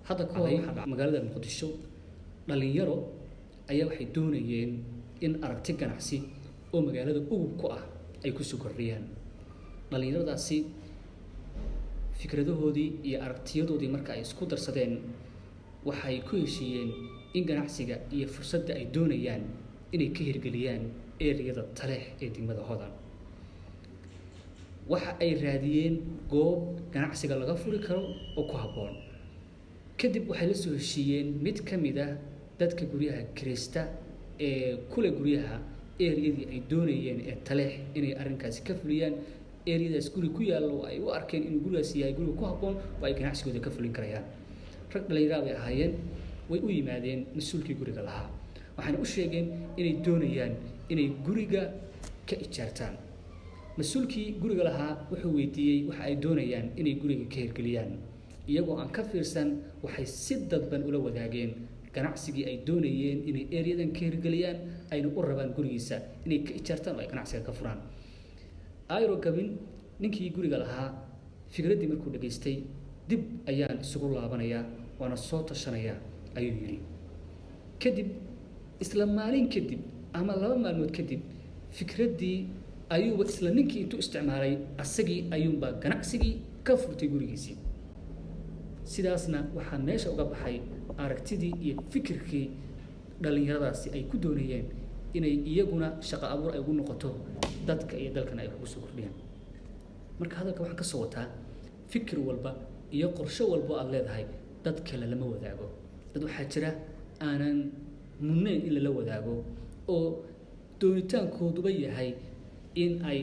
Hadda ka hor waxaa dhacay magaalada Muqdisho, dhalinyaro ayaa waxay doonayeen in aragti ganacsi oo magaalada ugub ku ah ay kusoo kordhiyaan. Dhalinyaradaasi fikradahoodii iyo aragtiyadoodii marka ay isku darsadeen, waxay ku heshiiyeen in ganacsiga iyo fursadda ay doonayaan inay ka hirgeliyaan eriyada Taleex ee degmada Hodan. Waxa ay raadiyeen goob ganacsiga laga furi karo oo ku habboon. Kadib waxay la soo heshiiyeen mid ka mid ah dadka guryaha kirista ee kule guryaha eriyadii ay doonayeen ee Taleex inay arrinkaasi ka fuliyaan. Eriyadaas guri ku yaallo oo ay u arkeen inuu gurigaasi yahay guriga ku habboon oo ay ganacsigooda ka fulin karayaan. Rag dhallinyaraa bay ahaayeen. Way u yimaadeen mas-uulkii guriga lahaa, waxaana u sheegeen inay doonayaan inay guriga ka ijaartaan. Mas-uulkii guriga lahaa wuxuu weydiiyey waxa ay doonayaan inay guriga ka hirgeliyaan. Iyagoo aan ka fiirsan, waxay si dadban ula wadaageen ganacsigii ay doonayeen inay eryadan ka hirgeliyaan, ayna u rabaan gurigiisa inay ka ijaartaan oo ay ganacsiga ka furaan. Airo gabin ninkii guriga lahaa fikraddii markuu dhageystay, "Dib ayaan isugu laabanayaa, waana soo tashanayaa," ayuu yidhi. Kadib isla maalin kadib ama 2 maalmood kadib, fikraddii ayuuba isla ninkii intuu isticmaalay, asagii ayuunbaa ganacsigii ka furtay gurigiisii. Sidaasna waxaa meesha uga baxay aragtidii iyo fikirkii dhallinyaradaasi ay ku doonayeen inay iyaguna shaqo abuur ay ugu noqoto, dadka iyo dalkana ay wax ugu soo kordhiyaan. Marka hadalka waxaan ka soo wataa, fikir walba iyo qorshe walba aad leedahay dad kale lama wadaago. Dad waxaa jira aanan mudnayn in lala wadaago oo doonitaankooduba yahay in ay